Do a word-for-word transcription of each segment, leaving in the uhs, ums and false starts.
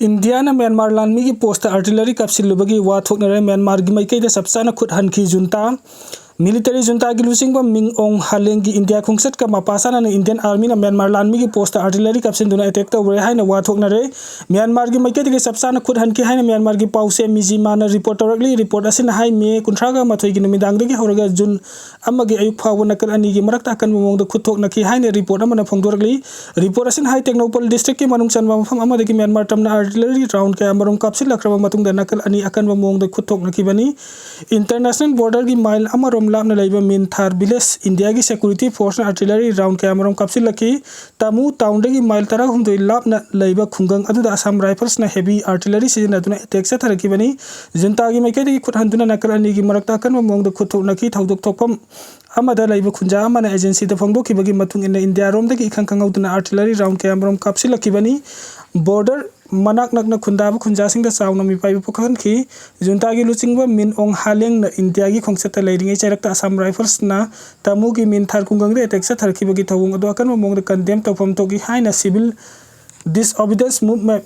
ꯏꯟꯗꯤꯌꯥꯅ Myanmar ꯂꯥꯟꯃꯤꯒꯤ post ꯑꯥꯔꯇꯤꯂꯔꯤ ꯀꯥꯞꯁꯤꯜꯂꯨꯕꯒꯤ ꯋꯥ ꯊꯣꯛꯅꯔꯦ꯫ ꯃ꯭ꯌꯥꯟꯃꯥꯔꯒꯤ ꯃꯥꯏꯀꯩꯗ ꯆꯞ ꯆꯥꯅ ꯈꯨꯠ ꯍꯟꯈꯤ꯫ ꯖꯨꯟꯇꯥ ꯃꯤꯂꯤꯇꯔꯤ ꯖꯨꯟꯇꯥꯒꯤ ꯂꯨꯆꯤꯡꯕ ꯃꯤꯡ ꯑꯣꯡ ꯍꯥꯂꯦꯡꯒꯤ ꯏꯟꯗꯤꯌꯥ ꯈꯣꯡꯆꯠꯀ ꯃꯄꯥ ꯆꯥꯅꯅ ꯏꯟꯗꯤꯌꯟ ꯑꯥꯔꯃꯤꯅ ꯃ꯭ꯌꯥꯟꯃꯥꯔ ꯂꯥꯟꯃꯤꯒꯤ ꯄꯣꯁꯇ ꯑꯥꯔꯇꯤꯂꯔꯤ ꯀꯥꯞꯁꯤꯟꯗꯨꯅ ꯑꯦꯇꯦꯛ ꯇꯧꯔꯦ ꯍꯥꯏꯅ ꯋꯥ ꯊꯣꯛꯅꯔꯦ꯫ ꯃ꯭ꯌꯥꯟꯃꯥꯔꯒꯤ ꯃꯥꯏꯀꯩꯗꯒꯤ ꯆꯞ ꯆꯥꯅ ꯈꯨꯠ ꯍꯟꯈꯤ ꯍꯥꯏꯅ ꯃ꯭ꯌꯥꯟꯃꯥꯔꯒꯤ ꯄꯥꯎꯆꯦ ꯃꯤꯖꯤꯃꯥꯅ ꯔꯤꯄꯣꯔꯠ ꯇꯧꯔꯛꯂꯤ꯫ ꯔꯤꯄꯣꯔꯠ ꯑꯁꯤꯅ ꯍꯥꯏ, ꯃꯦ ꯀꯨꯟꯊ꯭ꯔꯥꯒ ꯃꯥꯊꯣꯏꯒꯤ ꯅꯨꯃꯤꯗꯥꯡꯗꯒꯤ ꯍꯧꯔꯒ ꯖꯨꯟ ꯑꯃꯒꯤ ꯑꯌꯨꯛ ꯐꯥꯎꯕ ꯅꯥꯀꯜ ꯑꯅꯤꯒꯤ ꯃꯔꯛꯇ ꯑꯀꯟꯕ ꯃꯑꯣꯡꯗ ꯈꯨꯠ ꯊꯣꯛꯅꯈꯤ ꯍꯥꯏꯅ ꯔꯤꯄꯣꯔꯠ ꯑꯃꯅ ꯐꯣꯡꯗꯣꯔꯛꯂꯤ꯫ ꯔꯤꯄꯣꯔꯠ ꯑꯁꯤꯅ ꯍꯥꯏ, ꯇꯦꯡꯅꯧꯄꯜ ꯗꯤꯁꯇ꯭ꯔꯤꯛꯀꯤ ꯃꯅꯨꯡ ꯆꯟꯕ ꯃꯐꯝ ꯑꯃꯗꯒꯤ ꯃ꯭ꯌꯥꯟꯃꯥꯔ ꯇꯝꯅ ꯑꯥꯔꯇꯤꯂꯔꯤ ꯔꯥꯎꯟ ꯀꯌꯥ ꯃꯔꯨꯝ ꯀꯥꯞꯁꯤꯜꯂꯛꯈ꯭ꯔꯕ ꯃꯇꯨꯡꯗ ꯅꯥꯀꯜ ꯑꯅꯤ ꯑꯀꯟꯕ ꯃꯑꯣꯡꯗ ꯈꯨꯠ ꯊꯣꯛꯅꯈꯤꯕꯅꯤ꯫ ꯏꯟꯇꯔꯅꯦꯁꯅꯦꯜ ꯕꯣꯔꯗꯔꯒꯤ ꯃꯥꯏꯜ ꯑꯃꯔꯣꯝ ꯂꯥꯞꯅ ꯂꯩꯕ ꯃꯤꯟꯊꯥꯔ ꯚꯤꯂꯦꯖ ꯏꯟꯗꯤꯌꯥꯒꯤ ꯁꯦꯀ꯭ꯌꯨꯔꯤꯇꯤ ꯐꯣꯔꯁꯅ ꯑꯥꯔꯇꯤꯂꯔꯤ ꯔꯥꯎꯟ ꯀꯌꯥ ꯃꯔꯨꯝ ꯀꯥꯞꯁꯤꯜꯂꯛꯈꯤ꯫ ꯇꯥꯃꯨ ꯇꯥꯎꯟꯗꯒꯤ ꯃꯥꯏꯜ ꯇꯔꯥꯍꯨꯝꯗꯣꯏ ꯂꯥꯞꯅ ꯂꯩꯕ ꯈꯨꯡꯒꯪ ꯑꯗꯨꯗ ꯑꯁꯥꯝ ꯔꯥꯏꯐꯜꯁꯅ ꯍꯦꯚꯤ ꯑꯥꯔꯇꯤꯂꯔꯤ ꯁꯤꯖꯤꯟꯅꯗꯨꯅ ꯑꯦꯇꯦꯛ ꯆꯠꯊꯔꯛꯈꯤꯕꯅꯤ꯫ ꯖꯨꯟꯇꯥꯒꯤ ꯃꯥꯏꯀꯩꯗꯒꯤ ꯈꯨꯠ ꯍꯟꯗꯨꯅ ꯅꯥꯀꯜ ꯑꯅꯤꯒꯤ ꯃꯔꯛꯇ ꯑꯀꯟꯕ ꯃꯑꯣꯡꯗ ꯈꯨꯠ ꯊꯣꯛꯅꯈꯤ꯫ ꯊꯧꯗꯣꯛ ꯊꯣꯛꯐꯝ ꯑꯃꯗ ꯂꯩꯕ ꯈꯨꯟꯖꯥ ꯑꯃꯅ ꯑꯦꯖꯦꯟꯁꯤꯗ ꯐꯣꯡꯗꯣꯛꯈꯤꯕꯒꯤ ꯃꯇꯨꯡ ꯏꯟꯅ, ꯏꯟꯗꯤꯌꯥꯔꯣꯝꯗꯒꯤ ꯏꯈꯪ ꯈꯪꯍꯧꯗꯅ ꯑꯥꯔꯇꯤꯂꯔꯤ ꯔꯥꯎꯟ ꯀꯌꯥ ꯃꯔꯨꯝ ꯀꯥꯞꯁꯤꯜꯂꯛꯈꯤꯕꯅꯤ꯫ ꯕꯣꯔꯗꯔ ꯃꯅꯥꯛ ꯅꯛꯅ ꯈꯨꯟꯗꯥꯕ ꯈꯨꯟꯖꯥꯁꯤꯡꯗ ꯆꯥꯎꯅ ꯃꯤꯄꯥꯏꯕ ꯄꯣꯛꯍꯟꯈꯤ꯫ ꯖꯨꯟꯇꯥꯒꯤ ꯂꯨꯆꯤꯡꯕ ꯃꯤꯟ ꯑꯣꯡ ꯍꯥꯂꯦꯡꯅ ꯏꯟꯗꯤꯌꯥꯒꯤ ꯈꯣꯡꯆꯠꯇ ꯂꯩꯔꯤꯉꯩ ꯆꯩꯔꯛꯇ ꯑꯁꯥꯝ ꯔꯥꯏꯐꯜꯁꯅ ꯇꯥꯃꯨꯒꯤ ꯃꯤꯟꯊꯥꯔ ꯈꯨꯡꯒꯪꯗ ꯑꯦꯇꯦꯛ ꯆꯠꯊꯔꯛꯈꯤꯕꯒꯤ ꯊꯧꯑꯣꯡ ꯑꯗꯨ ꯑꯀꯟꯕ ꯃꯑꯣꯡꯗ ꯀꯟꯗꯦꯝ ꯇꯧꯐꯝ ꯊꯣꯛꯏ ꯍꯥꯏꯅ ꯁꯤꯚꯤꯜ ꯗꯤꯁꯑꯣꯕꯤꯗꯦꯟꯁ ꯃꯨꯚꯃꯦꯟꯠ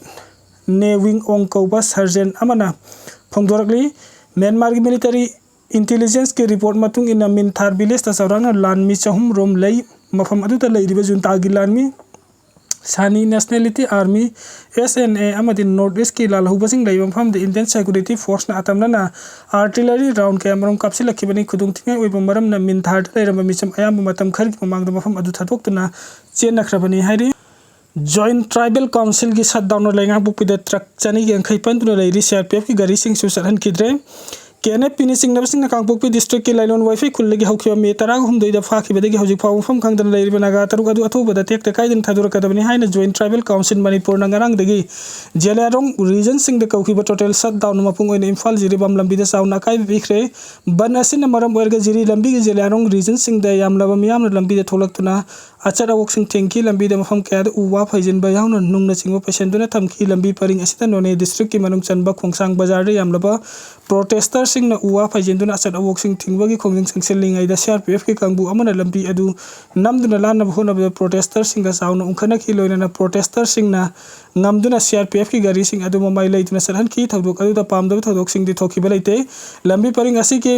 ꯅꯦ ꯋꯤꯡ ꯑꯣꯡ ꯀꯧꯕ ꯁꯔꯖꯦꯟ ꯑꯃꯅ ꯐꯣꯡꯗꯣꯔꯛꯂꯤ꯫ ꯃ꯭ꯌꯥꯟꯃꯥꯔꯒꯤ ꯃꯤꯂꯤꯇꯔꯤ ꯏꯟꯇꯦꯂꯤꯖꯦꯟꯁꯀꯤ ꯔꯤꯄꯣꯔꯠ ꯃꯇꯨꯡ ꯏꯟꯅ, ꯃꯤꯟꯊꯥꯔ ꯚꯤꯂꯦꯖꯇ ꯆꯥꯎꯔꯥꯛꯅ ꯂꯥꯟꯃꯤ ꯆꯍꯨꯝ ꯔꯣꯝ ꯂꯩ꯫ ꯃꯐꯝ ꯑꯗꯨꯗ ꯂꯩꯔꯤꯕ ꯖꯨꯟꯇꯥꯒꯤ ꯂꯥꯟꯃꯤ ꯁꯥꯅꯤ ꯅꯦꯁꯅꯦꯂꯤꯇꯤ ꯑꯥꯔꯃꯤ, ꯑꯦꯁ ꯑꯦꯟ ꯑꯦ, ꯑꯃꯗꯤ ꯅꯣꯔꯠ ꯏꯁꯀꯤ ꯂꯥꯜꯍꯧꯕꯁꯤꯡ ꯂꯩꯕ ꯃꯐꯝꯗ ꯏꯟꯗꯤꯌꯟ ꯁꯦꯀ꯭ꯌꯨꯔꯤꯇꯤ ꯐꯣꯔꯁꯅ ꯑꯇꯝꯅꯅ ꯑꯥꯔꯇꯤꯂꯔꯤ ꯔꯥꯎꯟ ꯀꯌꯥ ꯃꯔꯨꯝ ꯀꯥꯞꯁꯤꯜꯂꯛꯈꯤꯕꯅꯤ꯫ ꯈꯨꯗꯣꯡꯊꯤꯅꯤꯡꯉꯥꯏ ꯑꯣꯏꯕ ꯃꯔꯝꯅ, ꯃꯤꯟꯊꯥꯔꯗ ꯂꯩꯔꯝꯕ ꯃꯤꯆꯝ ꯑꯌꯥꯝꯕ ꯃꯇꯝ ꯈꯔꯒꯤ ꯃꯃꯥꯡꯗ ꯃꯐꯝ ꯑꯗꯨ ꯊꯥꯗꯣꯛꯇꯨꯅ ꯆꯦꯟꯅꯈ꯭ꯔꯕꯅꯤ ꯍꯥꯏꯔꯤ꯫ ꯖꯣꯏꯟꯠ ꯇ꯭ꯔꯥꯏꯕꯦꯜ ꯀꯥꯎꯟꯁꯤꯜꯒꯤ ꯁꯠꯗꯥꯎꯟꯅ ꯂꯩꯉꯥꯛꯄꯣꯛꯄꯤꯗ ꯇ꯭ꯔꯛ ꯆꯅꯤ ꯌꯥꯡꯈꯩ ꯄꯟꯗꯨꯅ ꯂꯩꯔꯤ꯫ ꯁꯤ ꯑꯥꯔ ꯄꯤ ꯑꯦꯐꯀꯤ ꯒꯥꯔꯤꯁꯤꯡꯁꯨ ꯆꯠꯍꯟꯈꯤꯗ꯭ꯔꯦ꯫ ꯀꯦ ꯑꯦꯟ ꯑꯦꯐ ꯄꯤꯅ ꯆꯤꯡꯅꯕꯁꯤꯡꯅ ꯀꯥꯡꯄꯣꯛꯄꯤ ꯗꯤꯁꯇ꯭ꯔꯤꯛꯀꯤ ꯂꯥꯏꯂꯣꯟ ꯋꯥꯏꯐꯩ ꯈꯨꯜꯗꯒꯤ ꯍꯧꯈꯤꯕ ꯃꯦ ꯇꯔꯥꯍꯨꯝꯗꯣꯏꯗ ꯐꯥꯈꯤꯕꯗꯒꯤ ꯍꯧꯖꯤꯛ ꯐꯥꯎꯕ ꯃꯐꯝ ꯈꯪꯗꯅ ꯂꯩꯔꯤꯕ ꯅꯥꯒꯥ ꯇꯔꯨꯛ ꯑꯗꯨ ꯑꯊꯨꯕꯗ ꯇꯦꯛꯇ ꯀꯥꯏꯗꯅ ꯊꯥꯗꯣꯔꯛꯀꯗꯕꯅꯤ ꯍꯥꯏꯅ ꯖꯣꯏꯟꯠ ꯇ꯭ꯔꯥꯏꯕꯦꯜ ꯀꯥꯎꯟꯁꯤꯜ ꯃꯅꯤꯄꯨꯔꯅ ꯉꯔꯥꯡꯗꯒꯤ ꯖꯦꯂꯤꯌꯥꯡꯔꯣꯡ ꯔꯤꯖꯟꯁꯤꯡꯗ ꯀꯧꯈꯤꯕ ꯇꯣꯇꯦꯜ ꯁꯠꯗꯥꯎꯟ ꯃꯄꯨꯡ ꯑꯣꯏꯅ ꯏꯝꯐꯥꯜ ꯖꯤꯔꯤꯕꯥꯝ ꯂꯝꯕꯤꯗ ꯆꯥꯎꯅ ꯑꯀꯥꯏꯕ ꯄꯤꯈ꯭ꯔꯦ꯫ ꯕꯟ ꯑꯁꯤꯅ ꯃꯔꯝ ꯑꯣꯏꯔꯒ ꯖꯤꯔꯤ ꯂꯝꯕꯤꯒꯤ ꯖꯦꯂꯤꯌꯥꯡꯔꯣꯡ ꯔꯤꯖꯟꯁꯤꯡꯗ ꯌꯥꯝꯂꯕ ꯃꯤꯌꯥꯝꯅ ꯂꯝꯕꯤꯗ ꯊꯣꯛꯂꯛꯇꯨꯅ ꯑꯆꯠ ꯑꯋꯣꯛꯁꯤꯡ ꯊꯤꯡꯈꯤ꯫ ꯂꯝꯕꯤꯗ ꯃꯐꯝ ꯀꯌꯥꯗ ꯎ ꯋꯥ ꯐꯩꯖꯤꯟꯕ ꯌꯥꯎꯅ ꯅꯨꯡꯅꯆꯤꯡꯕ ꯄꯩꯁꯤꯟꯗꯨꯅ ꯊꯝꯈꯤ꯫ ꯂꯝꯕꯤ ꯄꯔꯤꯡ ꯑꯁꯤꯗ ꯅꯣꯅꯦ ꯗꯤꯁꯇ꯭ꯔꯤꯛꯀꯤ ꯃꯅꯨꯡ ꯆꯟꯕ ꯈꯣꯡꯁꯥꯡ ꯕꯖꯥꯔꯗ ꯌꯥꯝꯂꯕ ꯄ꯭ꯔꯣꯇꯦꯁꯇꯔꯁꯤꯡꯅ ꯎ ꯋꯥ ꯐꯩꯖꯤꯟꯗꯨꯅ ꯑꯆꯠ ꯑꯋꯣꯛꯁꯤꯡ ꯊꯤꯡꯕꯒꯤ ꯈꯣꯡꯖꯪ ꯆꯪꯁꯤꯜꯂꯤꯉꯩꯗ ꯁꯤ ꯑꯥꯔ ꯄꯤ ꯑꯦꯐꯀꯤ ꯀꯥꯡꯕꯨ ꯑꯃꯅ ꯂꯝꯕꯤ ꯑꯗꯨ ꯅꯝꯗꯨꯅ ꯂꯥꯟꯅꯕ ꯍꯣꯠꯅꯕꯗ ꯄ꯭ꯔꯣꯇꯦꯁꯇꯔꯁꯤꯡꯒ ꯆꯥꯎꯅ ꯎꯪꯈꯠꯅꯈꯤ꯫ ꯂꯣꯏꯅꯅ ꯄ꯭ꯔꯣꯇꯦꯁꯇꯔꯁꯤꯡꯅ ꯉꯝꯗꯨꯅ ꯁꯤ ꯑꯥꯔ ꯄꯤ ꯑꯦꯐꯀꯤ ꯒꯥꯔꯤꯁꯤꯡ ꯑꯗꯨ ꯃꯃꯥꯏ ꯂꯩꯗꯨꯅ ꯆꯠꯍꯟꯈꯤ꯫ ꯊꯧꯗꯣꯛ ꯑꯗꯨꯗ ꯄꯥꯝꯗꯕ ꯊꯧꯗꯣꯛꯁꯤꯡꯗꯤ ꯊꯣꯛꯈꯤꯕ ꯂꯩꯇꯦ꯫ ꯂꯝꯕꯤ ꯄꯔꯤꯡ ꯑꯁꯤꯒꯤ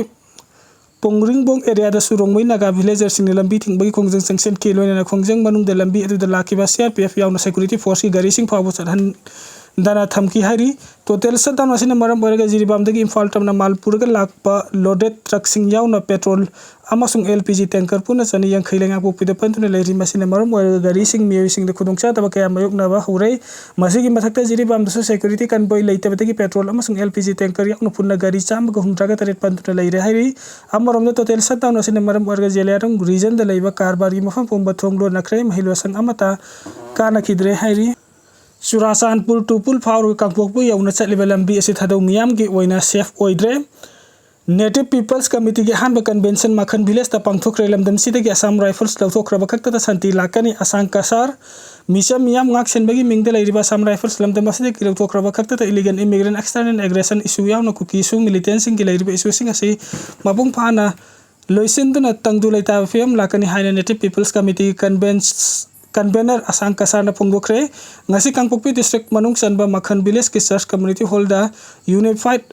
ꯄꯣꯡꯔꯤꯡꯕꯣꯡ ꯑꯦꯔꯤꯌꯥꯗꯁꯨ ꯔꯣꯡꯃꯩ ꯅꯥꯒꯥ ꯚꯤꯂꯦꯖꯔꯁꯤꯡꯅ ꯂꯝꯕꯤ ꯊꯤꯡꯕꯒꯤ ꯈꯣꯡꯖꯪ ꯆꯪꯁꯤꯟꯈꯤ꯫ ꯂꯣꯏꯅꯅ ꯈꯣꯡꯖꯪ ꯃꯅꯨꯡꯗ ꯂꯝꯕꯤ ꯑꯗꯨꯗ ꯂꯥꯛꯈꯤꯕ ꯁꯤ ꯑꯥꯔ ꯄꯤ ꯑꯦꯐ ꯌꯥꯎꯅ ꯁꯦꯀ꯭ꯌꯨꯔꯤꯇꯤ ꯐꯣꯔꯁꯀꯤ ꯒꯥꯔꯤꯁꯤꯡ ꯐꯥꯎꯕ ꯆꯠꯍꯟꯗꯅ ꯊꯝꯈꯤ ꯍꯥꯏꯔꯤ꯫ ꯇꯣꯇꯦꯜ ꯁꯠꯗꯥꯎꯟ ꯑꯁꯤꯅ ꯃꯔꯝ ꯑꯣꯏꯔꯒ ꯖꯤꯔꯤꯕꯥꯝꯗꯒꯤ ꯏꯝꯐꯥꯜ ꯇꯝꯅ ꯃꯥꯜ ꯄꯨꯔꯒ ꯂꯥꯛꯄ ꯂꯣꯗꯦꯗ ꯇ꯭ꯔꯛꯁꯤꯡ ꯌꯥꯎꯅ ꯄꯦꯇ꯭ꯔꯣꯜ ꯑꯃꯁꯨꯡ ꯑꯦꯜ ꯄꯤ ꯖꯤ ꯇꯦꯡꯀꯔ ꯄꯨꯟꯅ ꯆꯅꯤ ꯌꯥꯡꯈꯩ ꯂꯩꯉꯥꯛꯄꯣꯛꯄꯤꯗ ꯄꯟꯗꯨꯅ ꯂꯩꯔꯤ꯫ ꯃꯁꯤꯅ ꯃꯔꯝ ꯑꯣꯏꯔꯒ ꯒꯥꯔꯤꯁꯤꯡ ꯃꯤꯑꯣꯏꯁꯤꯡꯗ ꯈꯨꯗꯣꯡꯆꯥꯗꯕ ꯀꯌꯥ ꯃꯥꯌꯣꯛꯅꯕ ꯍꯧꯔꯦ꯫ ꯃꯁꯤꯒꯤ ꯃꯊꯛꯇ ꯖꯤꯔꯤꯕꯥꯝꯗꯁꯨ ꯁꯦꯀ꯭ꯌꯨꯔꯤꯇꯤ ꯀꯟꯚꯣꯏ ꯂꯩꯇꯕꯗꯒꯤ ꯄꯦꯇ꯭ꯔꯣꯜ ꯑꯃꯁꯨꯡ ꯑꯦꯜ ꯄꯤ ꯖꯤ ꯇꯦꯡꯀꯔ ꯌꯥꯎꯅ ꯄꯨꯟꯅ ꯒꯥꯔꯤ ꯆꯥꯝꯃꯒ ꯍꯨꯝꯗ꯭ꯔꯥꯒ ꯇꯔꯦꯠ ꯄꯟꯗꯨꯅ ꯂꯩꯔꯦ ꯍꯥꯏꯔꯤ꯫ ꯑꯃꯔꯣꯝꯗ ꯇꯣꯇꯦꯜ ꯁꯠꯗꯥꯎꯟ ꯑꯁꯤꯅ ꯃꯔꯝ ꯑꯣꯏꯔꯒ ꯖꯦꯂꯤꯌꯥꯡꯔꯣꯡ ꯔꯤꯖꯟꯗ ꯂꯩꯕ ꯀꯔꯕꯥꯔꯒꯤ ꯃꯐꯝ ꯄꯨꯝꯕ ꯊꯣꯡ ꯂꯣꯟꯅꯈ꯭ꯔꯦ꯫ ꯃꯍꯩ ꯂꯣꯏꯁꯪ ꯑꯃꯠꯇ ꯀꯥꯟꯅꯈꯤꯗ꯭ꯔꯦ ꯍꯥꯏꯔꯤ꯫ ꯆꯨꯔꯥꯆꯥꯟꯄꯨꯔ ꯇꯨꯄꯨꯜ ꯐꯥꯎꯔꯒ ꯀꯥꯡꯄꯣꯛꯄꯤ ꯌꯧꯅ ꯆꯠꯂꯤꯕ ꯂꯝꯕꯤ ꯑꯁꯤ ꯊꯥꯗꯧ ꯃꯤꯌꯥꯝꯒꯤ ꯑꯣꯏꯅ ꯁꯦꯐ ꯑꯣꯏꯗ꯭ꯔꯦ꯫ ꯅꯦꯇꯤꯚ ꯄꯤꯄꯜꯁ ꯀꯃꯤꯇꯤꯒꯤ ꯑꯍꯥꯟꯕ ꯀꯟꯚꯦꯟꯁꯟ ꯃꯥꯈꯟ ꯚꯤꯂꯦꯖꯇ ꯄꯥꯡꯊꯣꯛꯈ꯭ꯔꯦ꯫ ꯂꯝꯗꯝꯁꯤꯗꯒꯤ ꯑꯁꯥꯝ ꯔꯥꯏꯐꯜꯁ ꯂꯧꯊꯣꯛꯈ꯭ꯔꯕ ꯈꯛꯇꯗ ꯁꯥꯟꯇꯤ ꯂꯥꯛꯀꯅꯤ꯫ ꯑꯁꯥꯡ ꯀꯁꯥꯔ ꯃꯤꯆꯝ ꯃꯤꯌꯥꯝ ꯉꯥꯛ ꯁꯦꯟꯕꯒꯤ ꯃꯤꯡꯗ ꯂꯩꯔꯤꯕ ꯑꯁꯥꯝ ꯔꯥꯏꯐꯜꯁ ꯂꯝꯗꯝ ꯑꯁꯤꯗꯒꯤ ꯂꯧꯊꯣꯛꯈ꯭ꯔꯕ ꯈꯛꯇꯗ ꯏꯂꯤꯒꯦꯜ ꯏꯃꯤꯒ꯭ꯔꯦꯟ ꯑꯦꯛꯁꯇꯔꯅꯦꯜ ꯑꯦꯒ꯭ꯔꯦꯁꯟ ꯏꯁꯨ ꯌꯥꯎꯅ ꯀꯨꯀꯤꯁꯨ ꯃꯤꯂꯤꯇꯦꯟꯁꯤꯡꯒꯤ ꯂꯩꯔꯤꯕ ꯏꯁꯨꯁꯤꯡ ꯑꯁꯤ ꯃꯄꯨꯡ ꯐꯥꯅ ꯂꯣꯏꯁꯤꯟꯗꯨꯅ ꯇꯪꯗꯨ ꯂꯩꯇꯥꯕ ꯐꯤꯕꯝ ꯂꯥꯛꯀꯅꯤ ꯍꯥꯏꯅ ꯅꯦꯇꯤꯚ ꯄꯤꯄꯜꯁ ꯀꯃꯤꯇꯤꯒꯤ ꯀꯟꯚꯦꯟꯁ ꯀꯟꯚꯦꯅꯔ ꯑꯁꯥꯡ ꯀꯁꯥꯔꯅ ꯐꯣꯡꯗꯣꯛꯈ꯭ꯔꯦ꯫ ꯉꯁꯤ ꯀꯥꯡꯄꯣꯛꯄꯤ ꯗꯤꯁꯇ꯭ꯔꯤꯛ ꯃꯅꯨꯡ ꯆꯟꯕ ꯃꯈꯟ ꯚꯤꯂꯦꯖꯀꯤ ꯆꯔꯆ ꯀꯝꯃ꯭ꯌꯨꯅꯤꯇꯤ ꯍꯣꯜꯗ ꯌꯨꯅꯤꯐꯥꯏꯗ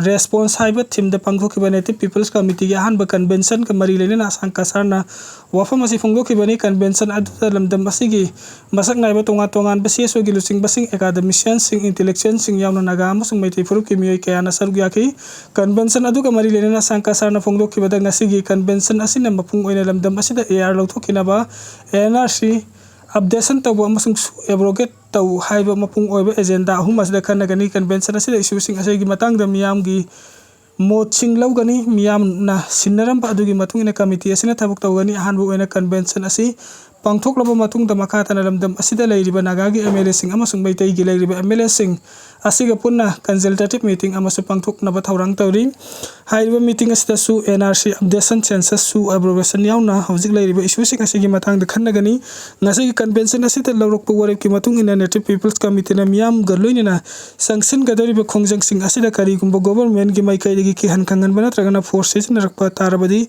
ꯔꯦꯁꯄꯣꯟꯁ ꯍꯥꯏꯕ ꯊꯤꯝꯗ ꯄꯥꯡꯊꯣꯛꯈꯤꯕ ꯅꯦꯇꯤꯚ ꯄꯤꯄꯜꯁ ꯀꯃꯤꯇꯤꯒꯤ ꯑꯍꯥꯟꯕ ꯀꯟꯚꯦꯟꯁꯟꯒ ꯃꯔꯤ ꯂꯩꯅꯅ ꯑꯁꯥꯡ ꯀꯁꯥꯔꯅ ꯋꯥꯐꯝ ꯑꯁꯤ ꯐꯣꯡꯗꯣꯛꯈꯤꯕꯅꯤ꯫ ꯀꯟꯚꯦꯟꯁꯟ ꯑꯗꯨꯗ ꯂꯝꯗꯝ ꯑꯁꯤꯒꯤ ꯃꯁꯛ ꯅꯥꯏꯕ ꯇꯣꯉꯥꯟ ꯇꯣꯉꯥꯟꯕ ꯁꯤ ꯑꯦꯁ ꯑꯣꯒꯤ ꯂꯨꯆꯤꯡꯕꯁꯤꯡ, ꯑꯦꯀꯥꯗꯃꯤꯁꯤꯌꯟꯁꯤꯡ, ꯏꯟꯇꯦꯂꯦꯛꯆꯨꯋꯦꯜꯁꯤꯡ ꯌꯥꯎꯅ ꯅꯥꯒꯥ ꯑꯃꯁꯨꯡ ꯃꯩꯇꯩ ꯐꯨꯔꯨꯞꯀꯤ ꯃꯤꯑꯣꯏ ꯀꯌꯥꯅ ꯁꯔꯨꯛ ꯌꯥꯈꯤ꯫ ꯀꯟꯚꯦꯟꯁꯟ ꯑꯗꯨꯒ ꯃꯔꯤ ꯂꯩꯅꯅ ꯑꯁꯥꯡ ꯀꯁꯥꯔꯅ ꯐꯣꯡꯗꯣꯛꯈꯤꯕꯗ ꯉꯁꯤꯒꯤ ꯀꯟꯚꯦꯟꯁꯟ ꯑꯁꯤꯅ ꯃꯄꯨꯡ ꯑꯣꯏꯅ ꯂꯝꯗꯝ ꯑꯁꯤꯗ ꯑꯦ ꯑꯥꯔ ꯂꯧꯊꯣꯛꯈꯤꯅꯕ ꯑꯦꯟ ꯑꯥꯔ ꯁꯤ ꯑꯞꯗꯦꯁꯟ ꯇꯧꯕ ꯑꯃꯁꯨꯡ ꯑꯦꯕ꯭ꯔꯣꯒꯦꯠ ꯇꯧ ꯍꯥꯏꯕ ꯃꯄꯨꯡ ꯑꯣꯏꯕ ꯑꯦꯖꯦꯟꯗꯥ ꯑꯍꯨꯝ ꯑꯁꯤꯗ ꯈꯟꯅꯒꯅꯤ꯫ ꯀꯟꯚꯦꯟꯁꯟ ꯑꯁꯤꯗ ꯏꯁꯨꯁꯤꯡ ꯑꯁꯤꯒꯤ ꯃꯇꯥꯡꯗ ꯃꯤꯌꯥꯝꯒꯤ ꯃꯣꯠꯁꯤꯡ ꯂꯧꯒꯅꯤ꯫ ꯃꯤꯌꯥꯝꯅ ꯁꯤꯟꯅꯔꯝꯕ ꯑꯗꯨꯒꯤ ꯃꯇꯨꯡ ꯏꯟꯅ ꯀꯃꯤꯇꯤ ꯑꯁꯤꯅ ꯊꯕꯛ ꯇꯧꯒꯅꯤ꯫ ꯑꯍꯥꯟꯕ ꯑꯣꯏꯅ ꯀꯟꯚꯦꯟꯁꯟ ꯑꯁꯤ ꯄꯥꯡꯊꯣꯛꯂꯕ ꯃꯇꯨꯡꯗ ꯃꯈꯥ ꯇꯥꯅ ꯂꯝꯗꯝ ꯑꯁꯤꯗ ꯂꯩꯔꯤꯕ ꯅꯥꯒꯥꯒꯤ ꯑꯦꯝ ꯑꯦꯜ ꯑꯦꯁꯤꯡ ꯑꯃꯁꯨꯡ ꯃꯩꯇꯩꯒꯤ ꯂꯩꯔꯤꯕ ꯑꯦꯝ ꯑꯦꯜ ꯑꯦꯁꯤꯡ ꯑꯁꯤꯒ ꯄꯨꯟꯅ ꯀꯟꯁꯜꯇꯦꯇꯤꯚ ꯃꯤꯇꯤꯡ ꯑꯃꯁꯨ ꯄꯥꯡꯊꯣꯛꯅꯕ ꯊꯧꯔꯥꯡ ꯇꯧꯔꯤ꯫ ꯍꯥꯏꯔꯤꯕ ꯃꯤꯇꯤꯡ ꯑꯁꯤꯗꯁꯨ ꯑꯦꯟ ꯑꯥꯔ ꯁꯤ ꯑꯞꯗꯦꯁꯟ, ꯁꯦꯟꯁꯁ ꯁꯨ ꯑꯦꯕ꯭ꯔꯣꯒꯦꯁꯟ ꯌꯥꯎꯅ ꯍꯧꯖꯤꯛ ꯂꯩꯔꯤꯕ ꯏꯁꯨꯁꯤꯡ ꯑꯁꯤꯒꯤ ꯃꯇꯥꯡꯗ ꯈꯟꯅꯒꯅꯤ꯫ ꯉꯁꯤꯒꯤ ꯀꯟꯚꯦꯟꯁꯟ ꯑꯁꯤꯗ ꯂꯧꯔꯛꯄ ꯋꯥꯔꯦꯞꯀꯤ ꯃꯇꯨꯡ ꯏꯟꯅ Native People's Committeeꯅ ꯃꯤꯌꯥꯝꯒ ꯂꯣꯏꯅꯅ ꯆꯪꯁꯤꯟꯒꯗꯧꯔꯤꯕ ꯈꯣꯡꯖꯪꯁꯤꯡ ꯑꯁꯤꯗ ꯀꯔꯤꯒꯨꯝꯕ ꯒꯣꯚꯔꯟꯃꯦꯟꯒꯤ ꯃꯥꯏꯀꯩꯗꯒꯤ ꯀꯤꯍꯟ ꯈꯪꯍꯟꯕ ꯅꯠꯇ꯭ꯔꯒꯅ ꯐꯣꯔꯁ ꯁꯤꯖꯤꯟꯅꯔꯛꯄ ꯇꯥꯔꯕꯗꯤ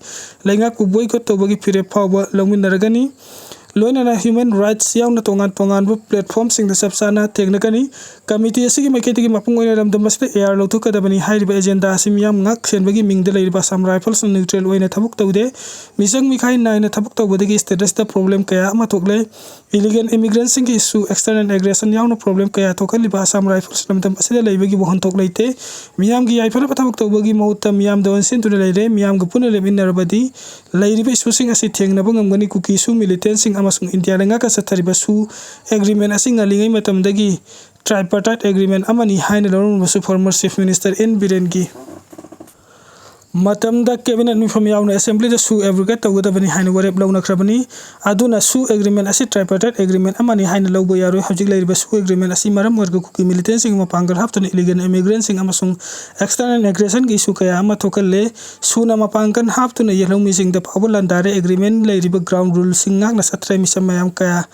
ꯂꯩꯉꯥꯛꯄꯨ ꯕꯣꯏꯀꯣꯠ ꯇꯧꯕꯒꯤ ꯐꯤꯔꯦꯞ ꯐꯥꯎꯕ ꯂꯧꯃꯤꯟꯅꯔꯒꯅꯤ꯫ ꯂꯣꯏꯅꯅ ꯍ꯭ꯌꯨꯃꯦꯟ ꯔꯥꯏꯠꯁ ꯌꯥꯎꯅ ꯇꯣꯉꯥꯟ ꯇꯣꯉꯥꯟꯕ ꯄ꯭ꯂꯦꯠꯐꯣꯔꯝꯁꯤꯡꯗ ꯆꯞ ꯆꯥꯅ ꯊꯦꯡꯅꯒꯅꯤ꯫ ꯀꯃꯤꯇꯤ ꯑꯁꯤꯒꯤ ꯃꯥꯏꯀꯩꯗꯒꯤ ꯃꯄꯨꯡ ꯑꯣꯏꯅ ꯂꯝꯗꯝ ꯑꯁꯤꯗ ꯑꯦꯌꯥꯔ ꯂꯧꯊꯣꯛꯀꯗꯕꯅꯤ꯫ ꯍꯥꯏꯔꯤꯕ ꯑꯦꯖꯦꯟꯗꯥ ꯑꯁꯤ ꯃꯤꯌꯥꯝ ꯉꯥꯛ ꯁꯦꯟꯕꯒꯤ ꯃꯤꯡꯗ ꯂꯩꯔꯤꯕ ꯑꯁꯥꯝ ꯔꯥꯏꯐꯜꯁꯅ ꯅ꯭ꯌꯨꯇ꯭ꯔꯦꯜ ꯑꯣꯏꯅ ꯊꯕꯛ ꯇꯧꯗꯦ꯫ ꯃꯤꯆꯪ ꯃꯤꯈꯥꯏ ꯅꯥꯏꯅ ꯊꯕꯛ ꯇꯧꯕꯗꯒꯤ ꯁ꯭ꯇꯦꯇꯁꯇ ꯄ꯭ꯔꯣꯕ꯭ꯂꯦꯝ ꯀꯌꯥ ꯑꯃ ꯊꯣꯛꯂꯦ꯫ ꯏꯂꯤꯒꯦꯜ ꯏꯃꯤꯒ꯭ꯔꯦꯟꯁꯤꯡꯒꯤ ꯏꯁꯨ, ꯑꯦꯛꯁꯇꯔꯅꯦꯜ ꯑꯦꯒ꯭ꯔꯦꯁꯟ ꯌꯥꯎꯅ ꯄ꯭ꯔꯣꯕ꯭ꯂꯦꯝ ꯀꯌꯥ ꯊꯣꯛꯍꯜꯂꯤꯕ ꯑꯁꯥꯝ ꯔꯥꯏꯐꯜꯁ ꯂꯝꯗꯝ ꯑꯁꯤꯗ ꯂꯩꯕꯒꯤ ꯋꯥꯍꯟꯊꯣꯛ ꯂꯩꯇꯦ꯫ ꯃꯤꯌꯥꯝꯒꯤ ꯌꯥꯏꯐꯅꯕ ꯊꯕꯛ ꯇꯧꯕꯒꯤ ꯃꯍꯨꯠꯇ ꯃꯤꯌꯥꯝꯗ ꯑꯣꯟꯁꯤꯟꯗꯨꯅ ꯂꯩꯔꯦ꯫ ꯃꯤꯌꯥꯝꯒ ꯄꯨꯟꯅ ꯂꯦꯞꯃꯤꯟꯅꯔꯕꯗꯤ ꯂꯩꯔꯤꯕ ꯏꯁꯨꯁꯤꯡ ꯑꯁꯤ ꯊꯦꯡꯅꯕ ꯉꯝꯒꯅꯤ꯫ ꯀꯨꯀꯤꯁꯨ ꯃꯤꯂꯤꯇꯦꯟꯁꯤꯡ ꯑꯃꯁꯨꯡ ꯏꯟꯗꯤꯌꯥ ꯂꯩꯉꯥꯛꯀ ꯆꯠꯊꯔꯤꯕ ꯁꯨ ꯑꯦꯒ꯭ꯔꯤꯃꯦꯟ ꯑꯁꯤ ꯉꯜꯂꯤꯉꯩ ꯃꯇꯝꯗꯒꯤ ꯇ꯭ꯔꯥꯏꯄꯥꯔꯇꯥꯏꯠ ꯑꯦꯒ꯭ꯔꯤꯃꯦꯟ ꯑꯃꯅꯤ ꯍꯥꯏꯅ ꯂꯧꯔꯝꯂꯕꯁꯨ former Chief Minister N Birenꯒꯤ ꯃꯇꯝꯗ ꯀꯦꯕꯤꯅꯦꯠ ꯃꯤꯐꯝ ꯌꯥꯎꯅ ꯑꯦꯁꯦꯝꯕ꯭ꯂꯤꯗ ꯁꯨ ꯑꯦꯕ꯭ꯔꯣꯒꯦꯠ ꯇꯧꯒꯗꯕꯅꯤ ꯍꯥꯏꯅ ꯋꯥꯔꯦꯞ ꯂꯧꯅꯈ꯭ꯔꯕꯅꯤ꯫ ꯑꯗꯨꯅ ꯁꯨ ꯑꯦꯒ꯭ꯔꯤꯃꯦꯟ ꯑꯁꯤ ꯇ꯭ꯔꯥꯏꯄꯥꯔꯇꯥꯏꯠ ꯑꯦꯒ꯭ꯔꯤꯃꯦꯟ ꯑꯃꯅꯤ ꯍꯥꯏꯅ ꯂꯧꯕ ꯌꯥꯔꯣꯏ꯫ ꯍꯧꯖꯤꯛ ꯂꯩꯔꯤꯕ ꯁꯨ ꯑꯦꯒ꯭ꯔꯤꯃꯦꯟ ꯑꯁꯤ ꯃꯔꯝ ꯑꯣꯏꯔꯒ ꯀꯨꯀꯤ ꯃꯤꯂꯤꯇꯦꯟꯁꯤꯡꯒꯤ ꯃꯄꯥꯡꯒꯜ ꯍꯥꯞꯇꯨꯅ ꯏꯂꯤꯒꯦꯜ ꯏꯃꯤꯒ꯭ꯔꯦꯟꯁꯤꯡ ꯑꯃꯁꯨꯡ ꯑꯦꯛꯁꯇꯔꯅꯦꯜ ꯑꯦꯒ꯭ꯔꯦꯁꯟꯒꯤ ꯏꯁꯨ ꯀꯌꯥ ꯑꯃ ꯊꯣꯛꯍꯜꯂꯦ꯫ ꯁꯨꯅ ꯃꯄꯥꯡꯒꯜ ꯍꯥꯞꯇꯨꯅ ꯌꯦꯜꯍꯧꯃꯤꯁꯤꯡꯗ ꯐꯥꯎꯕ ꯂꯥꯟꯗꯥꯔꯦ꯫ ꯑꯦꯒ꯭ꯔꯤꯃꯦꯟ ꯂꯩꯔꯤꯕ ꯒ꯭ꯔꯥꯎꯟ ꯔꯨꯜꯁꯤꯡ ꯉꯥꯛꯅ ꯆꯠꯇ꯭ꯔꯦ꯫ ꯃꯤꯆꯝ ꯃꯌꯥꯝ ꯀꯌꯥ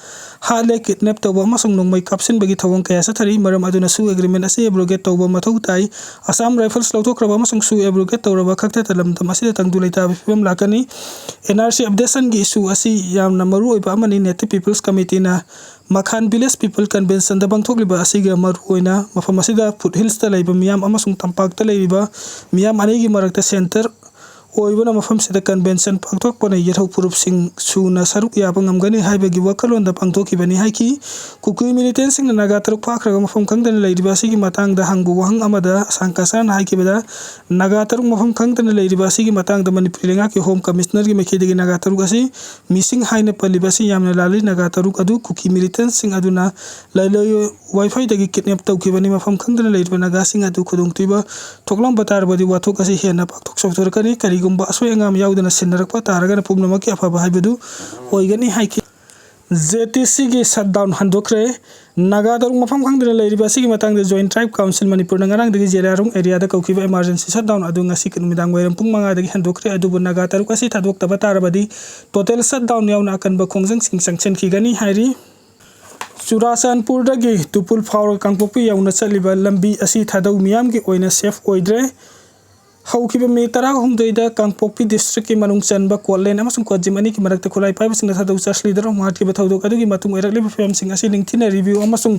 ꯍꯥꯠꯂꯦ, ꯀꯤꯗꯅꯦꯞ ꯇꯧꯕ ꯑꯃꯁꯨꯡ ꯅꯣꯡꯃꯩ ꯀꯥꯞꯁꯤꯟꯕꯒꯤ ꯊꯧꯑꯣꯡ ꯀꯌꯥ ꯆꯠꯊꯔꯤ꯫ ꯃꯔꯝ ꯑꯗꯨꯅ ꯁꯨ ꯑꯦꯒ꯭ꯔꯤꯃꯦꯟ ꯑꯁꯤ ꯑꯦꯕ꯭ꯔꯣꯒꯦꯠ ꯇꯧꯕ ꯃꯊꯧ ꯇꯥꯏ꯫ ꯑꯁꯥꯝ ꯔꯥꯏꯐꯜꯁ ꯂꯧꯊꯣꯛꯈ꯭ꯔꯕ ꯑꯃꯁꯨꯡ ꯁꯨ ꯑꯦꯕ꯭ꯔꯣꯒꯦꯠ ꯇꯧꯔꯕ ꯈꯛꯇꯗ ꯂꯝꯗꯝ ꯑꯁꯤꯗ ꯇꯪꯗꯨ ꯂꯩꯇꯥꯕꯒꯤ ꯐꯤꯕꯝ ꯂꯥꯛꯀꯅꯤ꯫ ꯑꯦꯟ ꯑꯥꯔ ꯁꯤ ꯑꯞꯗꯦꯁꯟꯒꯤ ꯏꯁꯨ ꯑꯁꯤ ꯌꯥꯝꯅ ꯃꯔꯨ ꯑꯣꯏꯕ ꯑꯃꯅꯤ꯫ Native People's Committeeꯅ ꯃꯈꯥꯟ ꯚꯤꯂꯦꯖ ꯄꯤꯄꯜ ꯀꯟꯚꯦꯟꯁꯟꯗ ꯄꯥꯡꯊꯣꯛꯂꯤꯕ ꯑꯁꯤꯒ ꯃꯔꯨ ꯑꯣꯏꯅ ꯃꯐꯝ ꯑꯁꯤꯗ ꯐꯨꯠ ꯍꯤꯜꯁꯇ ꯂꯩꯕ ꯃꯤꯌꯥꯝ ꯑꯃꯁꯨꯡ ꯇꯝꯄꯥꯛꯇ ꯂꯩꯔꯤꯕ ꯃꯤꯌꯥꯝ ꯑꯅꯤꯒꯤ ꯃꯔꯛꯇ ꯁꯦꯟꯇꯔ ꯑꯣꯏꯕꯅ ꯃꯐꯝꯁꯤꯗ ꯀꯟꯚꯦꯟꯁꯟ ꯄꯥꯡꯊꯣꯛꯄꯅ ꯌꯦꯜꯍꯧ ꯐꯨꯔꯨꯞꯁꯤꯡ ꯁꯨꯅ ꯁꯔꯨꯛ ꯌꯥꯕ ꯉꯝꯒꯅꯤ ꯍꯥꯏꯕꯒꯤ ꯋꯥꯈꯜꯂꯣꯟꯗ ꯄꯥꯡꯊꯣꯛꯈꯤꯕꯅꯤ ꯍꯥꯏꯈꯤ꯫ ꯀꯨꯀꯤ ꯃꯤꯂꯤꯇꯦꯟꯁꯤꯡꯅ ꯅꯥꯒꯥ ꯇꯔꯨꯛ ꯐꯥꯈ꯭ꯔꯒ ꯃꯐꯝ ꯈꯪꯗꯅ ꯂꯩꯔꯤꯕ ꯑꯁꯤꯒꯤ ꯃꯇꯥꯡꯗ ꯍꯪꯕ ꯋꯥꯍꯪ ꯑꯃꯗ ꯑꯁꯥꯡ ꯀꯁꯥꯔꯅ ꯍꯥꯏꯈꯤꯕꯗ, ꯅꯥꯒꯥ ꯇꯔꯨꯛ ꯃꯐꯝ ꯈꯪꯗꯅ ꯂꯩꯔꯤꯕ ꯑꯁꯤꯒꯤ ꯃꯇꯥꯡꯗ ꯃꯅꯤꯄꯨꯔꯤ ꯂꯩꯉꯥꯛꯀꯤ ꯍꯣꯝ ꯀꯃꯤꯁꯅꯔꯒꯤ ꯃꯥꯏꯀꯩꯗꯒꯤ ꯅꯥꯒꯥ ꯇꯔꯨꯛ ꯑꯁꯤ ꯃꯤꯁꯤꯡ ꯍꯥꯏꯅ ꯄꯜꯂꯤꯕ ꯑꯁꯤ ꯌꯥꯝꯅ ꯂꯥꯜꯂꯤ꯫ ꯅꯥꯒꯥ ꯇꯔꯨꯛ ꯑꯗꯨ ꯀꯨꯀꯤ ꯃꯤꯂꯤꯇꯦꯟꯁꯤꯡ ꯑꯗꯨꯅ ꯂꯩꯂꯣꯏ ꯋꯥꯏꯐꯥꯏꯗꯒꯤ ꯀꯤꯗꯅꯦꯞ ꯇꯧꯈꯤꯕꯅꯤ꯫ ꯃꯐꯝ ꯈꯪꯗꯅ ꯂꯩꯔꯤꯕ ꯅꯥꯒꯥꯁꯤꯡ ꯑꯗꯨ ꯈꯨꯗꯣꯡꯊꯤꯕ ꯊꯣꯛꯂꯝꯕ ꯇꯥꯔꯕꯗꯤ ꯋꯥꯊꯣꯛ ꯑꯁꯤ ꯍꯦꯟꯅ ꯄꯥꯛꯊꯣꯛ ꯆꯥꯎꯊꯣꯔꯛꯀꯅꯤ꯫ ꯀꯔꯤꯒꯨꯝꯕ ꯑꯁꯣꯏ ꯑꯉꯥꯝ ꯌꯥꯎꯗꯅ ꯁꯤꯟꯅꯔꯛꯄ ꯇꯥꯔꯒꯅ ꯄꯨꯝꯅꯃꯛꯀꯤ ꯑꯐꯕ ꯍꯥꯏꯕꯗꯨ ꯑꯣꯏꯒꯅꯤ ꯍꯥꯏꯈꯤ꯫ ꯖꯦ ꯇꯤ ꯁꯤꯒꯤ ꯁꯠ ꯗꯥꯎꯟ ꯍꯟꯗꯣꯛꯈ꯭ꯔꯦ꯫ ꯅꯥꯒꯥ ꯇꯔꯨꯛ ꯃꯐꯝ ꯈꯪꯗꯅ ꯂꯩꯔꯤꯕ ꯑꯁꯤꯒꯤ ꯃꯇꯥꯡꯗ Joint Tribe Council ꯃꯅꯤꯄꯨꯔꯅ ꯉꯔꯥꯡꯗꯒꯤ ꯖꯦꯂꯤꯌꯥꯡꯔꯣꯡ ꯑꯦꯔꯤꯌꯥꯗ ꯀꯧꯈꯤꯕ emergency shutdown ꯑꯗꯨ ꯉꯁꯤ ꯅꯨꯃꯤꯗꯥꯡ ꯋꯥꯏꯔꯝ ꯄꯨꯡ ꯃꯉꯥꯗꯒꯤ ꯍꯟꯗꯣꯛꯈ꯭ꯔꯦ꯫ ꯑꯗꯨꯕꯨ ꯅꯥꯒꯥ ꯇꯔꯨꯛ ꯑꯁꯤ ꯊꯥꯗꯣꯛꯇꯕ ꯇꯥꯔꯕꯗꯤ total shutdown ꯌꯥꯎꯅ ꯑꯀꯟꯕ ꯈꯣꯡꯖꯪꯁꯤꯡ ꯆꯪꯁꯤꯟꯈꯤꯒꯅꯤ ꯍꯥꯏꯔꯤ꯫ ꯆꯨꯔꯥꯆꯥꯟꯄꯨꯔꯗꯒꯤ ꯇꯨꯄꯨꯜ ꯐꯥꯎꯔꯒ ꯀꯥꯡꯄꯣꯛꯄꯤ ꯌꯧꯅ ꯆꯠꯂꯤꯕ ꯂꯝꯕꯤ ꯑꯁꯤ ꯊꯥꯗꯧ ꯃꯤꯌꯥꯝꯒꯤ ꯑꯣꯏꯅ safe ꯑꯣꯏꯗ꯭ꯔꯦ꯫ ꯍꯧꯈꯤꯕ ꯃꯦ ꯇꯔꯥꯍꯨꯝꯗꯣꯏꯗ ꯀꯥꯡꯄꯣꯛꯄꯤ district ꯀꯤ ꯃꯅꯨꯡ ꯆꯟꯕ ꯀꯣꯠꯂꯦꯟ ꯑꯃꯁꯨꯡ ꯀꯣꯠꯖꯤꯝ ꯑꯅꯤꯒꯤ ꯃꯔꯛꯇ ꯈꯨꯠꯂꯥꯏ ꯄꯥꯏꯕꯁꯤꯡꯅ ꯊꯥꯗꯧ church leader ꯑꯃ ꯍꯥꯠꯈꯤꯕ ꯊꯧꯗꯣꯛ ꯑꯗꯨꯒꯤ ꯃꯇꯨꯡ ꯑꯣꯏꯔꯛꯂꯤꯕ ꯐꯤꯕꯝꯁꯤꯡ ꯑꯁꯤ ꯅꯤꯡꯊꯤꯅ review ꯑꯃꯁꯨꯡ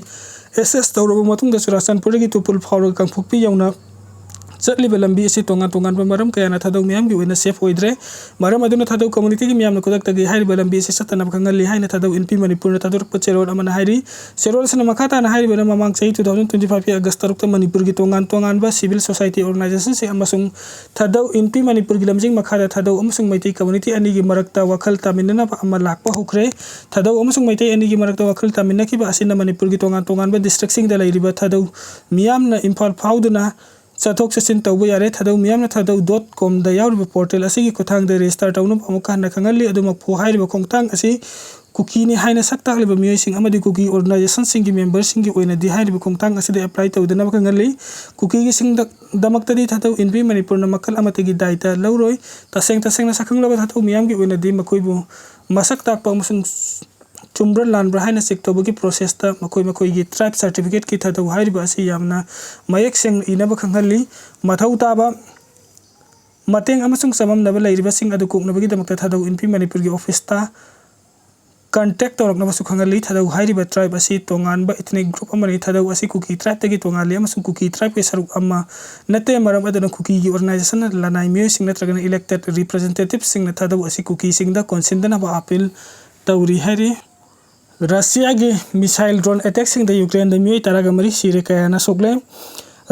assess ꯇꯧꯔꯕ ꯃꯇꯨꯡꯗ ꯆꯨꯔꯥꯆꯥꯟꯄꯨꯔꯗꯒꯤ ꯇꯨꯄꯨꯜ ꯐꯥꯎꯔꯒ ꯀꯥꯡꯄꯣꯛꯄꯤ ꯌꯧꯅ ꯆꯠꯂꯤꯕ ꯂꯝꯕꯤ ꯑꯁꯤ ꯇꯣꯉꯥꯟ ꯇꯣꯉꯥꯟꯕ ꯃꯔꯝ ꯀꯌꯥꯅ ꯊꯥꯗꯧ ꯃꯤꯌꯥꯝꯒꯤ ꯑꯣꯏꯅ safe ꯑꯣꯏꯗ꯭ꯔꯦ꯫ ꯃꯔꯝ ꯑꯗꯨꯅ ꯊꯥꯗꯧ community ꯒꯤ ꯃꯤꯌꯥꯝꯅ ꯈꯨꯗꯛꯇꯒꯤ ꯍꯥꯏꯔꯤꯕ ꯂꯝꯕꯤ ꯑꯁꯤ ꯆꯠꯇꯅꯕ ꯈꯪꯍꯜꯂꯤ ꯍꯥꯏꯅ ꯊꯥꯗꯧ ꯏꯟꯄꯤ ꯃꯅꯤꯄꯨꯔꯅ ꯊꯥꯗꯣꯔꯛꯄ ꯆꯦꯔꯣꯜ ꯑꯃꯅ ꯍꯥꯏꯔꯤ꯫ ꯆꯦꯔꯣꯜ ꯑꯁꯤꯅ ꯃꯈꯥ ꯇꯥꯅ ꯍꯥꯏꯔꯤꯕꯅ ꯃꯃꯥꯡ ꯆꯍꯤ two thousand twenty five ꯀꯤ August ꯇꯔꯨꯛꯇ ꯃꯅꯤꯄꯨꯔꯒꯤ ꯇꯣꯉꯥꯟ ꯇꯣꯉꯥꯟꯕ civil society organization ꯁꯤꯡ ꯑꯃꯁꯨꯡ ꯊꯥꯗꯧ ꯏꯟꯄꯤ ꯃꯅꯤꯄꯨꯔꯒꯤ ꯂꯝꯖꯤꯡ ꯃꯈꯥꯗ ꯊꯥꯗꯧ ꯑꯃꯁꯨꯡ ꯃꯩꯇꯩ community ꯑꯅꯤꯒꯤ ꯃꯔꯛꯇ ꯋꯥꯈꯜ ꯇꯥꯃꯤꯟꯅꯅꯕ ꯑꯃ ꯂꯥꯛꯄ ꯍꯧꯈ꯭ꯔꯦ꯫ ꯊꯥꯗꯧ ꯑꯃꯁꯨꯡ ꯃꯩꯇꯩ ꯑꯅꯤꯒꯤ ꯃꯔꯛꯇ ꯋꯥꯈꯜ ꯇꯥꯃꯤꯟꯅꯈꯤꯕ ꯑꯁꯤꯅ ꯃꯅꯤꯄꯨꯔꯒꯤ ꯇꯣꯉꯥꯟ ꯇꯣꯉꯥꯟꯕ district ꯁꯤꯡꯗ ꯂꯩꯔꯤꯕ ꯊꯥꯗꯧ ꯃꯤꯌꯥꯝꯅ ꯏꯝꯐꯥꯜ ꯐꯥꯎꯗꯨꯅ ꯆꯠꯊꯣꯛ ꯆꯠꯁꯤꯟ ꯇꯧꯕ ꯌꯥꯔꯦ꯫ ꯊꯥꯗꯧ ꯃꯤꯌꯥꯝꯅ ꯊꯥꯗꯧ dot com ꯗ ꯌꯥꯎꯔꯤꯕ portal ꯑꯁꯤꯒꯤ ꯈꯨꯠꯊꯥꯡꯗ register ꯇꯧꯅꯕ ꯑꯃꯨꯛ ꯍꯟꯅ ꯈꯪꯍꯜꯂꯤ꯫ ꯑꯗꯨꯃꯛꯄꯨ ꯍꯥꯏꯔꯤꯕ ꯈꯣꯡꯊꯥꯡ ꯑꯁꯤ ꯀꯨꯀꯤꯅꯤ ꯍꯥꯏꯅ ꯁꯛ ꯇꯥꯛꯂꯤꯕ ꯃꯤꯑꯣꯏꯁꯤꯡ ꯑꯃꯗꯤ ꯀꯨꯀꯤ organization ꯁꯤꯡꯒꯤ member ꯁꯤꯡꯒꯤ ꯑꯣꯏꯅꯗꯤ ꯍꯥꯏꯔꯤꯕ ꯈꯣꯡꯊꯥꯡ ꯑꯁꯤꯗ apply ꯇꯧꯗꯅꯕ ꯈꯪꯍꯜꯂꯤ꯫ ꯀꯨꯀꯤꯒꯤ ꯁꯤꯡꯗꯃꯛꯇꯗꯤ ꯊꯥꯗꯧ ꯏꯟꯄꯤ ꯃꯅꯤꯄꯨꯔꯅ ꯃꯈꯜ ꯑꯃꯠꯇꯒꯤ ꯗꯥꯏꯇ ꯂꯧꯔꯣꯏ꯫ ꯇꯁꯦꯡ ꯇꯁꯦꯡꯅ ꯁꯛꯈꯪꯂꯕ ꯊꯥꯗꯧ ꯃꯤꯌꯥꯝꯒꯤ ꯑꯣꯏꯅꯗꯤ ꯃꯈꯣꯏꯕꯨ ꯃꯁꯛ ꯇꯥꯛꯄ ꯑꯃꯁꯨꯡ ꯆꯨꯝꯕ꯭ꯔꯥ ꯂꯥꯟꯕ꯭ꯔꯥ ꯍꯥꯏꯅ check ꯇꯧꯕꯒꯤ process ꯇ ꯃꯈꯣꯏ ꯃꯈꯣꯏꯒꯤ tribe certificate ꯀꯤ ꯊꯥꯗꯧ ꯍꯥꯏꯔꯤꯕ ꯑꯁꯤ ꯌꯥꯝꯅ ꯃꯌꯦꯛ ꯁꯦꯡꯅ ꯏꯅꯕ ꯈꯪꯍꯜꯂꯤ꯫ ꯃꯊꯧ ꯇꯥꯕ ꯃꯇꯦꯡ ꯑꯃꯁꯨꯡ ꯆꯃꯝꯅꯕ ꯂꯩꯔꯤꯕꯁꯤꯡ ꯑꯗꯨ ꯀꯣꯛꯅꯕꯒꯤꯗꯃꯛꯇ ꯊꯥꯗꯧ ꯏꯟꯄꯤ ꯃꯅꯤꯄꯨꯔꯒꯤ office ꯇ contact ꯇꯧꯔꯛꯅꯕꯁꯨ ꯈꯪꯍꯜꯂꯤ꯫ ꯊꯥꯗꯧ ꯍꯥꯏꯔꯤꯕ tribe ꯑꯁꯤ ꯇꯣꯉꯥꯟꯕ ethnic group ꯑꯃꯅꯤ꯫ ꯊꯥꯗꯧ ꯑꯁꯤ ꯀꯨꯀꯤ tribe ꯇꯒꯤ ꯇꯣꯉꯥꯜꯂꯤ ꯑꯃꯁꯨꯡ ꯀꯨꯀꯤ tribe ꯀꯤ ꯁꯔꯨꯛ ꯑꯃ ꯅꯠꯇꯦ꯫ ꯃꯔꯝ ꯑꯗꯨꯅ ꯀꯨꯀꯤꯒꯤ organization ꯅ ꯂꯅꯥꯏ ꯃꯤꯑꯣꯏꯁꯤꯡ ꯅꯠꯇ꯭ꯔꯒꯅ elected representative ꯁꯤꯡꯅ ꯊꯥꯗꯧ ꯑꯁꯤ ꯀꯨꯀꯤꯁꯤꯡꯗ ꯀꯣꯟꯁꯤꯟꯗꯅꯕ appeal ꯇꯧꯔꯤ ꯍꯥꯏꯔꯤ꯫ ꯔꯁꯤꯌꯥꯒꯤ missile drone attack ꯁꯤꯡꯗ ꯌꯨꯀ꯭ꯔꯦꯟꯗ ꯃꯤꯑꯣꯏ ꯇꯔꯥꯒ ꯃꯔꯤ ꯁꯤꯔꯦ, ꯀꯌꯥꯅ ꯁꯣꯛꯂꯦ꯫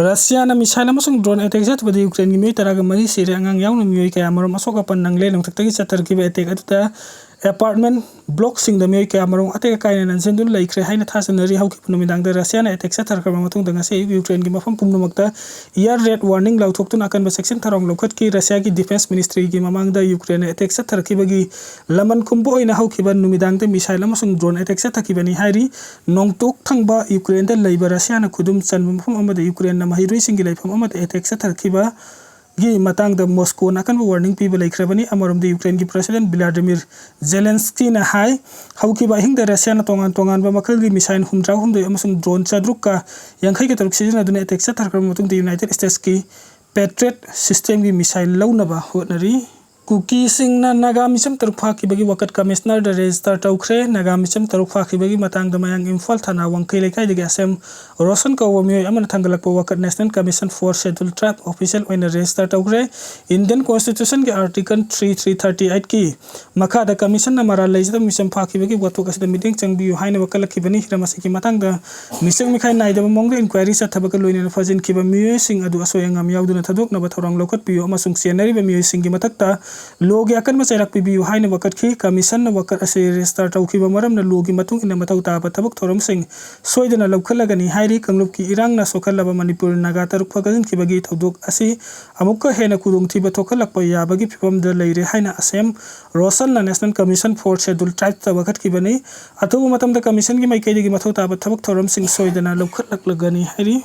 ꯔꯁꯤꯌꯥꯅ missile ꯑꯃꯁꯨꯡ drone attack ꯆꯠꯊꯕꯗ ꯌꯨꯀ꯭ꯔꯦꯟꯒꯤ ꯃꯤꯑꯣꯏ ꯇꯔꯥꯒ ꯃꯔꯤ ꯁꯤꯔꯦ, ꯑꯉꯥꯡ ꯌꯥꯎꯅ ꯃꯤꯑꯣꯏ ꯀꯌꯥ ꯃꯔꯨꯝ ꯑꯁꯣꯛ ꯑꯄꯟ ꯅꯪꯂꯦ꯫ ꯅꯣꯡꯊꯛꯇꯒꯤ ꯆꯠꯊꯔꯛꯈꯤꯕ attack ꯑꯗꯨꯗ apartment blockꯁꯤꯡꯗ ꯃꯤꯑꯣꯏ ꯀꯌꯥ ꯃꯔꯨꯝ ꯑꯇꯦꯛ ꯑꯀꯥꯏꯅ ꯅꯟꯁꯤꯟꯗꯨꯅ ꯂꯩꯈ꯭ꯔꯦ ꯍꯥꯏꯅ ꯊꯥꯖꯅꯔꯤ꯫ ꯍꯧꯈꯤꯕ ꯅꯨꯃꯤꯗꯥꯡꯗ ꯔꯁꯤꯌꯥꯅ attack ꯆꯠꯊꯈ꯭ꯔꯕ ꯃꯇꯨꯡꯗ ꯉꯁꯤ ꯑꯌꯨꯛ ꯌꯨꯀ꯭ꯔꯦꯟꯒꯤ ꯃꯐꯝ ꯄꯨꯝꯅꯃꯛꯇ air raid warning ꯂꯥꯎꯊꯣꯛꯇꯨꯅ ꯑꯀꯟꯕ ꯆꯦꯛꯁꯤꯟ ꯊꯧꯔꯥꯡ ꯂꯧꯈꯠꯈꯤ꯫ ꯔꯁꯤꯌꯥꯒꯤ defence ministryꯒꯤ ꯃꯃꯥꯡꯗ ꯌꯨꯀ꯭ꯔꯦꯟꯅ attack ꯆꯠꯊꯔꯛꯈꯤꯕꯒꯤ ꯂꯃꯟ ꯈꯨꯝꯕ ꯑꯣꯏꯅ ꯍꯧꯈꯤꯕ ꯅꯨꯃꯤꯗꯥꯡꯗ missile ꯑꯃꯁꯨꯡ drone attack ꯆꯠꯊꯈꯤꯕꯅꯤ ꯍꯥꯏꯔꯤ꯫ ꯅꯣꯡꯄꯣꯛ ꯊꯪꯕ ꯌꯨꯀ꯭ꯔꯦꯟꯗ ꯂꯩꯕ ꯔꯁꯤꯌꯥꯅ ꯈꯨꯗꯨꯝ ꯆꯟꯕ ꯃꯐꯝ ꯑꯃꯗ ꯌꯨꯀ꯭ꯔꯦꯟꯅ ꯃꯍꯩꯔꯣꯏꯁꯤꯡꯒꯤ ꯂꯩꯐꯝ ꯑꯃꯗ attack ꯆꯠꯊꯔꯛꯈꯤꯕ ꯒꯤ ꯃꯇꯥꯡꯗ ꯃꯣꯁꯀꯣꯅ ꯑꯀꯟꯕ warning ꯄꯤꯕ ꯂꯩꯈ꯭ꯔꯕꯅꯤ꯫ ꯑꯃꯔꯣꯝꯗ ꯌꯨꯀ꯭ꯔꯦꯟꯒꯤ president Volodymyr Zelenskyꯅ ꯍꯥꯏ, ꯍꯧꯈꯤꯕ ꯑꯍꯤꯡꯗ ꯔꯁꯤꯌꯥꯅ ꯇꯣꯉꯥꯟ ꯇꯣꯉꯥꯟꯕ ꯃꯈꯜꯒꯤ missile ꯍꯨꯝꯗ꯭ꯔꯥ ꯍꯨꯝꯗꯣꯏ ꯑꯃꯁꯨꯡ drone ꯆꯥꯇ꯭ꯔꯨꯛꯀ ꯌꯥꯡꯈꯩꯒ ꯇꯔꯨꯛ ꯁꯤꯖꯤꯟꯅꯗꯨꯅ attack ꯆꯠꯊꯈ꯭ꯔꯕ ꯃꯇꯨꯡꯗ United Statesꯀꯤ Patriot systemꯒꯤ missile ꯂꯧꯅꯕ ꯍꯣꯠꯅꯔꯤ꯫ ꯀꯨꯀꯤꯁꯤꯡꯅ ꯅꯥꯒꯥ ꯃꯤꯆꯝ ꯇꯔꯨꯛ ꯐꯥꯈꯤꯕꯒꯤ ꯋꯥꯀꯠ commissionerꯗ register ꯇꯧꯈ꯭ꯔꯦ꯫ ꯅꯥꯒꯥ ꯃꯤꯆꯝ ꯇꯔꯨꯛ ꯐꯥꯈꯤꯕꯒꯤ ꯃꯇꯥꯡꯗ ꯃꯌꯥꯡ ꯏꯝꯐꯥꯜ ꯊꯥꯅꯥ ꯋꯥꯡꯈꯩ ꯂꯩꯀꯥꯏꯗꯒꯤ ꯑꯁꯦꯝ ꯔꯣꯁꯟ ꯀꯧꯕ ꯃꯤꯑꯣꯏ ꯑꯃꯅ ꯊꯥꯡꯒꯠꯂꯛꯄ ꯋꯥꯀꯠ National Commission for Scheduled Tribe official ꯑꯣꯏꯅ register ꯇꯧꯈ꯭ꯔꯦ꯫ Indian Constitutionꯒꯤ Article three three thirty eightꯀꯤ ꯃꯈꯥꯗ commissionꯅ ꯃꯔꯥꯜ ꯂꯩꯖꯗꯕ ꯃꯤꯆꯝ ꯐꯥꯈꯤꯕꯒꯤ ꯋꯥꯊꯣꯛ ꯑꯁꯤꯗ ꯃꯤꯠꯌꯦꯡ ꯆꯪꯕꯤꯌꯨ ꯍꯥꯏꯅ ꯋꯥꯀꯠꯂꯛꯈꯤꯕꯅꯤ꯫ ꯍꯤꯔꯝ ꯑꯁꯤꯒꯤ ꯃꯇꯥꯡꯗ ꯃꯤꯆꯪ ꯃꯤꯈꯥꯏ ꯅꯥꯏꯗꯕ ꯃꯑꯣꯡꯗ inquiry ꯆꯠꯊꯕꯒ ꯂꯣꯏꯅꯅ ꯐꯥꯖꯤꯟꯈꯤꯕ ꯃꯤꯑꯣꯏꯁꯤꯡ ꯑꯗꯨ ꯑꯁꯣꯏ ꯑꯉꯥꯝ ꯌꯥꯎꯗꯅ ꯊꯥꯗꯣꯛꯅꯕ ꯊꯧꯔꯥꯡ ꯂꯧꯈꯠꯄꯤꯌꯨ ꯑꯃꯁꯨꯡ ꯆꯦꯟꯅꯔꯤꯕ ꯃꯤꯑꯣꯏꯁꯤꯡꯒꯤ ꯃꯊꯛꯇ lawꯒꯤ ꯑꯀꯟꯕ ꯆꯩꯔꯥꯛ ꯄꯤꯕꯤꯌꯨ ꯍꯥꯏꯅ ꯋꯥꯀꯠꯈꯤ꯫ Commissionꯅ ꯋꯥꯀꯠ ꯑꯁꯤ register ꯇꯧꯈꯤꯕ ꯃꯔꯝꯅ lawꯒꯤ ꯃꯇꯨꯡ ꯏꯟꯅ ꯃꯊꯧ ꯇꯥꯕ ꯊꯕꯛ ꯊꯧꯔꯝꯁꯤꯡ ꯁꯣꯏꯗꯅ ꯂꯧꯈꯠꯂꯒꯅꯤ ꯍꯥꯏꯔꯤ꯫ ꯀꯥꯡꯂꯨꯞꯀꯤ ꯏꯔꯥꯡꯅ ꯁꯣꯛꯍꯜꯂꯕ ꯃꯅꯤꯄꯨꯔ ꯅꯥꯒꯥ ꯇꯔꯨꯛ ꯐꯥꯒꯠꯍꯟꯈꯤꯕꯒꯤ ꯊꯧꯗꯣꯛ ꯑꯁꯤ ꯑꯃꯨꯛꯀ ꯍꯦꯟꯅ ꯈꯨꯗꯣꯡꯊꯤꯕ ꯊꯣꯛꯍꯜꯂꯛꯄ ꯌꯥꯕꯒꯤ ꯐꯤꯕꯝꯗ ꯂꯩꯔꯦ ꯍꯥꯏꯅ ꯑꯁꯦꯝ ꯔꯣꯁꯟꯅ National Commission for Scheduled Tribesꯇ ꯋꯥꯀꯠꯈꯤꯕꯅꯤ꯫ ꯑꯊꯨꯕ ꯃꯇꯝꯗ commissionꯒꯤ ꯃꯥꯏꯀꯩꯗꯒꯤ ꯃꯊꯧ ꯇꯥꯕ ꯊꯕꯛ ꯊꯧꯔꯝꯁꯤꯡ ꯁꯣꯏꯗꯅ ꯂꯧꯈꯠꯂꯛꯂꯒꯅꯤ ꯍꯥꯏꯔꯤ꯫